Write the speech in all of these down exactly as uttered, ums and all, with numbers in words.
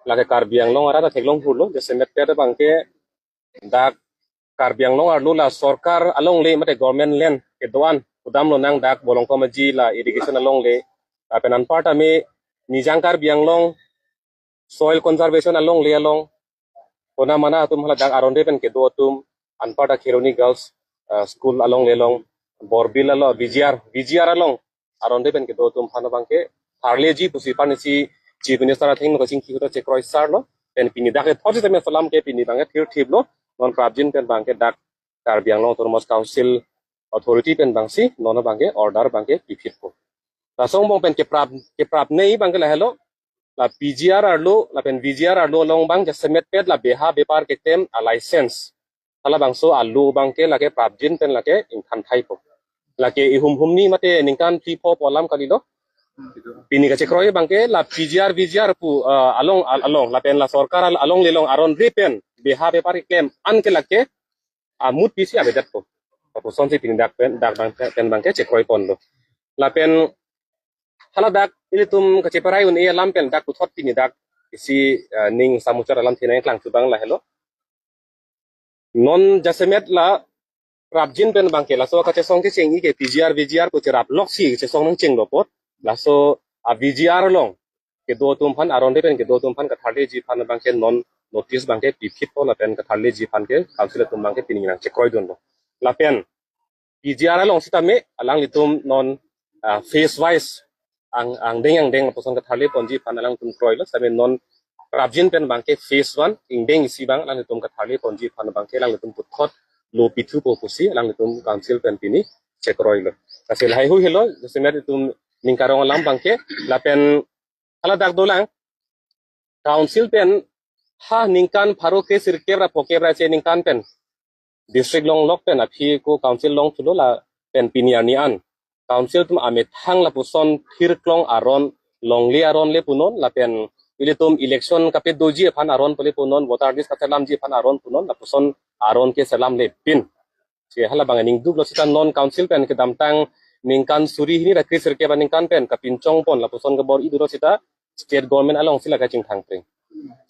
lake Karbi Anglong arat ta theklong hurlo, jasemet pet abangke dak Karbi Anglong arlo la sorkar alongle mate government land kedo-an kedam lonang dak Bolongkom Aji la irrigation alongle, lapen anparta me Nijang Karbi Anglong soil conservation alongle along, kona mana atum hala dak aron re pen kedo atum, anparta Kheroni Girls, ah, School alongle along, Borbil along, V G R, V G R along aron re pen kedo atum aphan abangke tharleji pusi aphan isi Chief Minister atheng kachingki ahut ta chekroi sarlo, pen pini dak e thot sitame alam ke pini abangke thirthiplo, non prapjin pen abangke dak Karbi Anglong Autonomous Council authority pen abangsi non abangke order abangke piphitpo. Laso angbong pen keprap, keprapnei abangke lahelo, la P G R arlo lapen V G R arlo along abang jasemet pet la beha bepar keklem a license, halabangso alo abangke lake prapjin pen lake ingthan thaipo. Lake ihum humni mate ningkan phli pho pu alam kalilo. Pini kachekroi abangke la P G R V G R pu, ah, along, al-, along lapen la sorkar al-, alongle along aron re pen beha bepar keklem an ke lake amut pisi avedetpo. Lapusonsi pini dak pen, dak abang pen abangke chekroi ponlo. Lapen hala dak ilitum kacheparai un-e alam pen dak puthot pini dak isi, ah, ning samuchot alam thinai klang chubang lahelo. Non jasemet la prapjin pen abangke laso kachesong kecheng-i ke P G R V G R pu cherap loksi kachesong nangchenglo apot, laso a V G R along kedo atum aphan, aron re pen kedo atum aphan katharleji aphan abangke non notice abangke piphitpo lapen katharleji aphan ke council atum abangke pini nangchekroidunlo. Lapen P G R along sitame alanglitum non, ah, phase wise ang, angdeng angdeng lapuson katharle ponji aphan alangtum kroilo, sitame non prapjin pen abangke phase one ingdeng isi abang alanglitum katharle ponji aphan abangke alanglitum puthot lo pithupo pusi alanglitum council pen pini chekroilo. Lasi lahai hui helo, jasemet itum ning karong alam abangke, lapen hala dak dolang, council pen ha ningkan pharo kresirkep ra phokep ra isi ningkan pen district longlok pen aphi ko council longthulo lapen pini arni an council atum amethang lapuson thirklong aron, longle aron le punon lapen ilitum election kapedoji aphan aron pule punon, voter list kaselamji aphan aron punon, lapuson aron ke selamlepin. Si halabang aning duklo sita non council pen kedamtang ningkan suri hini ra kresirkep aningkan pen kapinchong pon lapuson kabor-i dolo sita state government alongsi la kachingthangpring.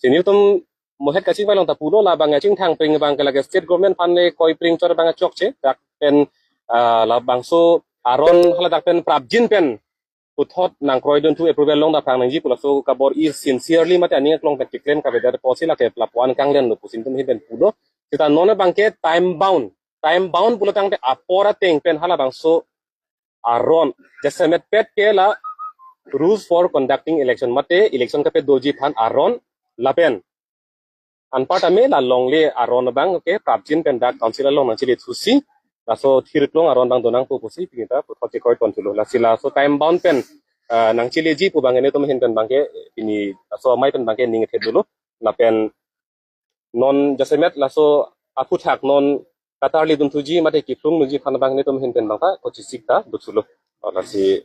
Si nelitum mohet kachingvai along ta pulo, labang kachingthangpring abangke lake state government aphan le koipring chot abang chokche, dak pen, ah, labangso aron hala dak pen prapjin pen puthot nangkroidunthu, approval longdam aphrang nangji pu laso kabor-i sincerely mate aning aklong pen keklem kavedet apotsi lake lapu-an kanglenlo pusi nelitum ahin pen pulo. Sita non abangke time bound, time bound pulo tangte apor ateng pen halabangso aron jasemet pet ke la rules for conducting election mate election kapedoji aphan aron lapen anparta me la longle aron abangke prapjin pen dak council along nangchelethusi laso thirklong aron abang donangpo pusi pini ta puthot chekroi ponthulo. Lasi laso time bound pen, ah, nangcheleji pu abang nelitum ahin pen abangke pini laso amei pen abangke ning thedolo. Lapen non jasemet laso aphuthak non katharledunthuji mate kephlungdunji aphan abang nelitum ahin pen abang ta kochisik ta dothulo. Oh, lasi